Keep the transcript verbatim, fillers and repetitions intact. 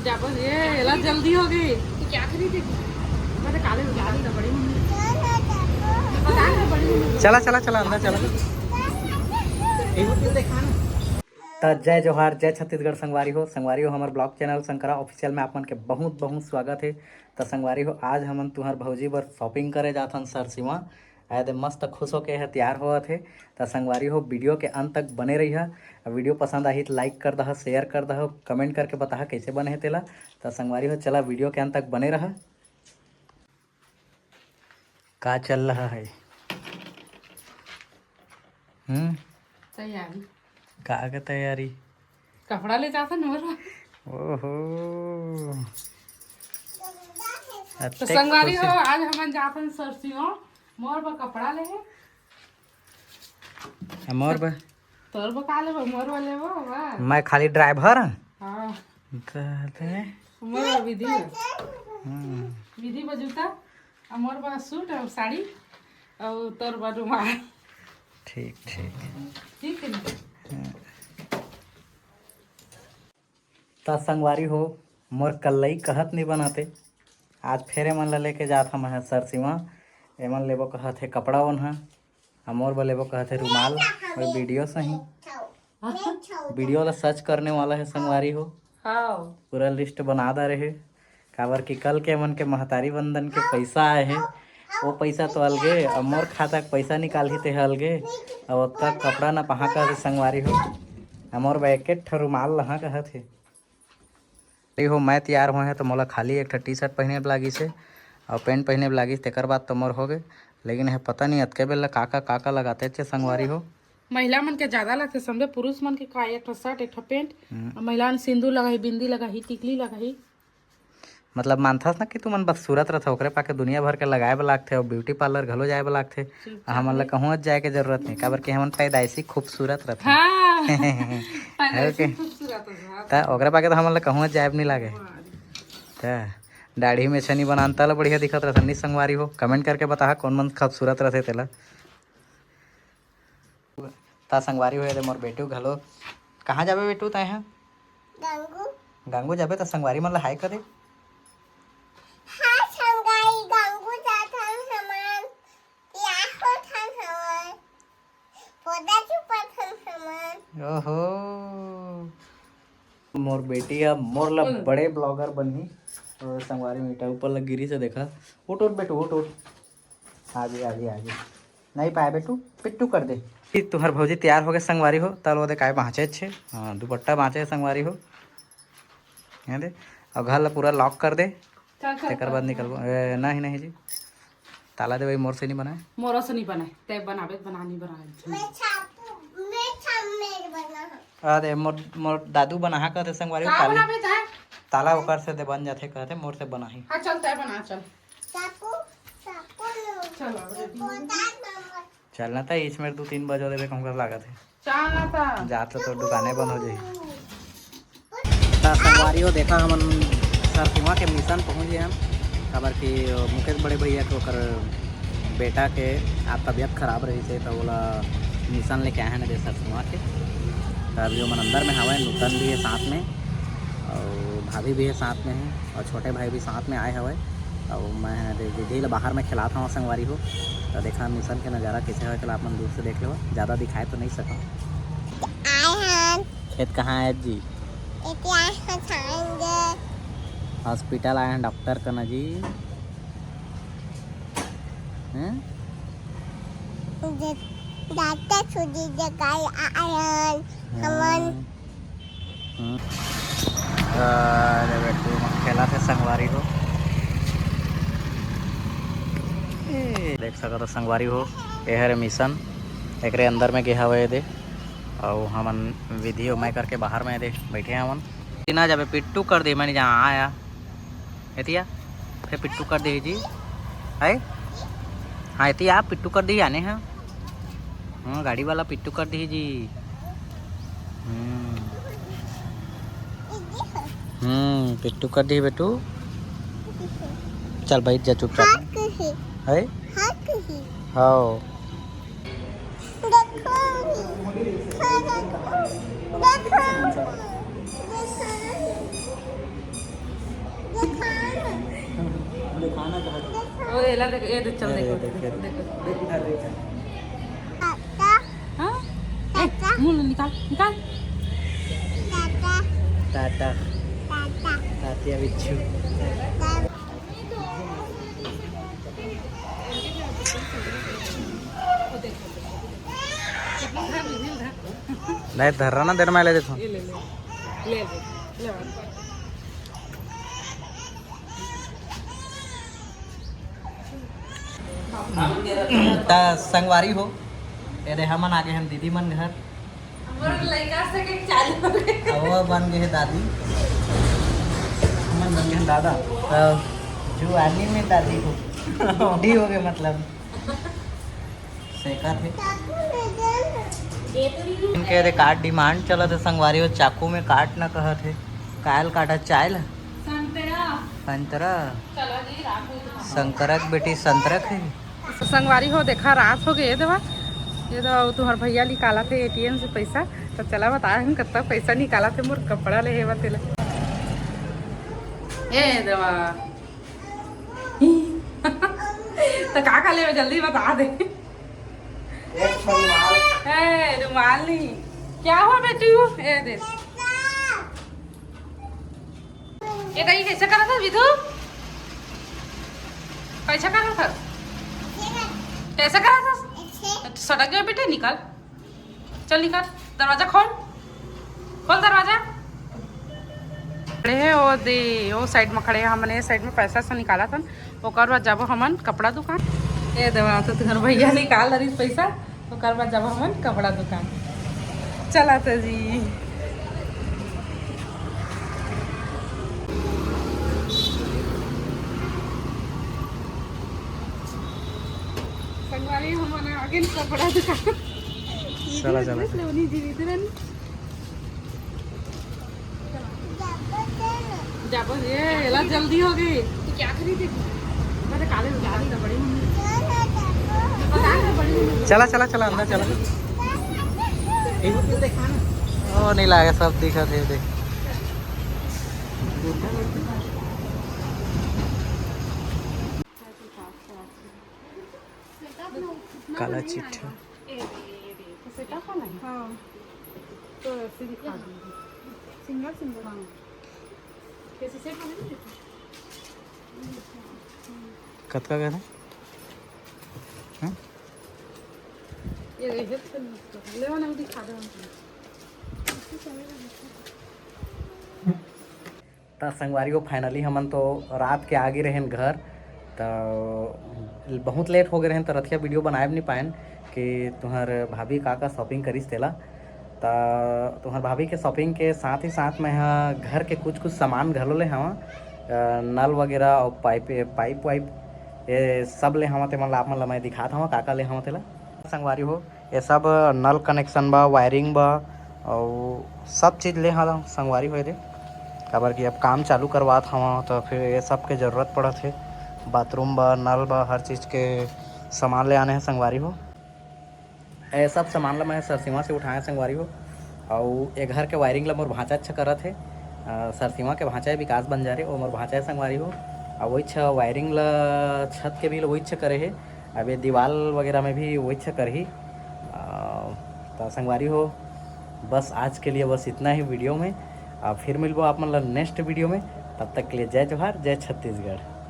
क्या बोल, ये एला जल्दी हो गई। तो क्या खरीदे? मैं तो काले में काले तो बड़ी मम्मी। पता नहीं, बड़ी मम्मी। चला, चला, चला, अंदर चला। त जय जोहार, जय छत्तीसगढ़ संगवारी हो। संगवारी हो, हमर ब्लॉग चैनल शंकरा ऑफिशियल में आप मन के बहुत, बहुत स्वागत है। त संगवारी हो, आज हमन तुहर भौजी बर शॉपिंग करे जाथन सरसीवा। आय दे मस्त खुश होके ह तैयार होवत हे। त संगवारी हो, वीडियो के अंत तक बने रहिहा। अउ वीडियो पसंद आही त लाइक कर दहा, शेयर कर दहा, कमेंट करके बताहा कैसे बने हे तेला। त संगवारी हो, चला वीडियो के अंत तक बने रहा। का चल रहा है? हम्म। तैयारी। का के तैयारी? कपड़ा ले जाथन मोर। ओहो। तो अतेक संगवारी खुशी। हो, आज हमन जाथन सरसीवा, मोर बर कपड़ा ले हे। ए, मोर बर? तोर बर का लेबो? मोर बर लेबो, वाह। मैं खाली ड्राइवर? हाँ। कहते? मोर बर विधि बर। हम्म। विधि बर जूता, अउ मोर बर सूट अउ साड़ी, अउ तोर बर रुमाल। ठीक, ठीक। ठीक है ना? हम्म। त संगवारी हो, मोर कल्लई कहत नी बनाते। आज फेर एमन ला लेके जात हन मैं ह सरसीवा। एमन लेबो कहत हे कपड़ा ओन्हा, अउ मोर बर लेबो कहत हे रुमाल। अउ वीडियो सही, वीडियो ला सर्च करने वाला है संगवारी हो। हाँ। पूरा लिस्ट बना डारे हे। काबर कि कल के एमन के महतारी वंदन के पैसा आए हे, वो पैसा तो अलगे, अउ मोर खाता के पैसा निकालही ते ह अलगे, अउ ओतका कपड़ा न पहा कहत हे संगवारी हो, अउ मोर बर एक एक ठो रुमाल लहा कहत हे। अरे हो, मैं तैयार होए हे तो मोला खाली एक ठो टी शर्ट पहने बर लागिस हे, अउ पैंट पहने बर लागिस, तेकर बाद तो मोर हो गे। लेकिन हे पता नहीं अतके बेला का का, का का लगाते हे संगवारी हो। महिला मन के ज्यादा लगथे, समझे, पुरुष मन के का एक ठो शर्ट, एक ठो पैंट, हम्म। अउ महिला मन सिंदूर लगाही, बिंदी लगाही, टिकली लगाही। मतलब मानथस ना कि तुमन बदसूरत रथव, ओकरे पाके दुनिया भर के लगाए बर लागथे, अउ ब्यूटी पार्लर घलो जाए बर लागथे। चुप आ हमन ला चाप रे। कहूँ जाए के जरूरत नहीं, काबर कि हमन पैदाइशी खूबसूरत रथन। हाँ। पैदाइशी OK। खूबसूरत रथन, हाँ। त ओकरे पाके तो हमन ला कहूँ जाए बर नहीं लागे। हाँ। त दाढ़ी में छनी बनान तला बढ़िया दिखत रथन, नहीं संगवारी हो? कमेंट करके बताहा कोन मन खूबसूरत रथे तेला। त संगवारी हो, ये दे मोर बेटू घलो। कहाँ जाबे बेटू तैं ह? गांगू। गांगू जाबे त संगवारी मन ला हाय कर दे। हाय संगवारी, गांगू जाथन हमन। या होथन हमन। पोदा चुपथन हमन। ओहो। मोर बेटी ह मोर ला हम्म। बड़े ब्लॉगर बनही। अउ संगवारी हो, ईटा ऊपर ला गिरी से देखा। उठ, उठ बेटू, उठ, उठ। आगे, आगे, आगे। नहीं पाए बेटू, पिट्टू कर दे। ई तुहर भौजी तैयार हो गे संगवारी हो, तल वो दे काय बाँचे छे। हाँ, दुपट्टा बाँचे हे संगवारी हो। ये दे, अउ घर ला पूरा लॉक कर दे। चल, चल, तेकर चल, बाद चल। निकलबो। ए, नहीं, नहीं जी, ताला दे भाई, मोर से नहीं बनाए। मोरो से नहीं बनाए, ते बनाबे, बना नहीं बनाए। मैं छापू, मैं छाप, मैं बना। अरे, मोर, मोर दादू बनाहा कहते संगवारी हो, का ताली। बनाबे तैं? ताला ओकर से दे बन जाथे कहते, मोर से बनाही। हाँ, चल, तैं बना, चल। चाकू, चाकू लो। चलो, ready हो गई। चलना था, इसमें दो तीन बजो देबे कहूँ का लागत है। चलना था। जात तो दुकानें बंद हो जाही। त संगवारी हो, देखा हमन सरसीवा के मिशन पहुँच गए हन, काबर कि मुकेश बड़े भैया के ओकर बेटा के आज तबीयत खराब रही थे, तो ओला मिशन लेके आए हैं दे सरसीवा के। तो अभी ओमन अंदर में हवय, नूतन भी है साथ में, और भाभी भी है साथ में है, और छोटे भाई भी साथ में आए हवय। अउ मैं दे विधि ल बाहर में खिलात हवं संगवारी हो। त देखा मिशन के नजारा कैसे हवय, चला आप मन दूर से देख लेवा, ज्यादा दिखाए तो नहीं सकंव। आए हन। खेत कहाँ आए जी? एती आए हन छाएंगे। हॉस्पिटल आए हन डॉक्टर कना जी। हैं? जे-, डॉक्टर छुट्टी जगह आए हन। हमन हाँ। हम्म। अरे बेटू, खेला थे संगवारी हो। ए, देख सकत हो संगवारी हो, ये हरे मिशन, एकरे अंदर में गे हवे ये दे, अउ हमन विधि उमय करके बाहर में ये दे बैठे हवन। ना जाबे पिट्टू कर दे, मैं नहीं जा, आया। एतिया, फिर पिट्टू कर दे जी। है? हाँ, एतिया आप पिट्टू कर दे, आने हैं। हाँ, गाड़ी वाला पिट्टू कर दे जी। हम्म। हम्म, पिट्टू कर दे बेटू। चल, बैठ जा चुपचाप। है? हाँ। देखो, देखो, देखो। ओ, एला देख, ए देख, चल, ये देखो, देख, ये देखो, देख। देख, इधर देख। हाँ? ए, मुंह निकाल, निकाल। टाटा। टाटा। टाटिया बिच्छू। नहीं, धर्रा ना, देर में ले देखो। ये ले, ले। ले, ले। ले। त संगवारी हो, ये दे हमन आगे हन दीदी मन घर। हमर लइका से के चालू हो गए। अब वो बन गए दादी, हमन बन गए दादा। तो जुआनी में दादी हो, बूढ़ी हो गए मतलब। सेकत हे। इनके रे काट डिमांड चलत हे संगवारी हो, चाकू में काट न कहत हे। कायल काटा चायल? संतरा। संतरा। चलो जी, रात हो गई। संकरक बेटी संतरक हे। तो संगवारी हो, देखा रात हो गए, ये देवा, ये देवा, वो तुम्हार भैया निकाला थे एटीएम से पैसा, तो चला बताए हम कितना पैसा निकाला थे मोर कपड़ा ले हेवा तेला। ए देवा। तो का का लेवे, जल्दी बता दे। एक ठो रुमाल। ए, रुमाल नहीं। क्या हुआ बेटी? वो, ए दे। ये दही कैसे करा था विधु? कैसे करा था? कैसे करा था? सटक गया बेटा, निकाल। चल निकाल, दरवाजा खोल, खोल दरवाजा। खड़े हैं वो दे, वो साइड में खड़े हैं, हमने ये साइड में पैसा से निकाला था, ओकर बाद जाबो हमन कपड़ा दुकान। ये देवा, तो तुम्हार भैया निकाल रही पैसा, ओकर बाद जाबो हमन कपड़ा दुकान। चला तो जी। संगवारी, हमन आगे कपड़ा दुकान। चला, चला, चला। लेवनी जी, इधर आनी। जाबो, ये एला जल्दी हो गई। तो क्या खरीदे? मैं तो काले उतार दी, बड़ी मम्मी। पता है, बड़ी मम्मी। चला, चला, चला, अंदर चला। ओ, नहीं लागे, सब दिखा थे, देख। काला चिट्ठा। ए, ए, ए, ए, तो सेटा का नहीं? हाँ। तो ऐसे दिखा दीजिए। Single, single. हाँ। कैसे सेट बने ना? कतका कहना? हाँ? ये, ये हेड से नहीं, लेवा ना, दिखा दो हमको। त संगवारी हो, finally हमन तो रात के आ गे रहेन घर। त बहुत लेट हो गे रहेन, त रतिहा वीडियो बनाए भी नहीं पाएन कि तुहर भाभी का का शॉपिंग करिस तेला। त तुहर भाभी के शॉपिंग के साथ ही साथ मैं ह घर के कुछ कुछ सामान घलो ले हवा, अ, नल वगैरह और पाइप, पाइप वाइप, ये सब ले हवा। तेमन ला, आप मन ला मैं दिखात हवा का का ले हवा तेला। संगवारी हो, ये सब नल कनेक्शन बा, वायरिंग बा, अउ सब चीज ले हव संगवारी हो दे, काबर कि अब काम चालू करवात हव, तो फिर ये सब के जरूरत पड़त हे। बाथरूम बा, नल बा, हर चीज के सामान ले आने हैं संगवारी हो। ये सब सामान ला मैं सरसीवा से उठाए संगवारी हो, अउ ये घर के वायरिंग ला मोर भांचा अच्छा करत हे। अ, सरसीवा के भांचा हे विकास बंजारे, वो मोर भांचा हे संगवारी हो। अउ वही छ वायरिंग ला, छत के भी वही छ करे हे। अब ये दीवाल वगैरह में भी वही छ करही। आ, त संगवारी हो, बस आज के लिए बस इतना ही वीडियो में। आ, फिर मिलबो आप मन ला नेक्स्ट वीडियो में। तब तक के लिए जय जोहार, जय छत्तीसगढ़।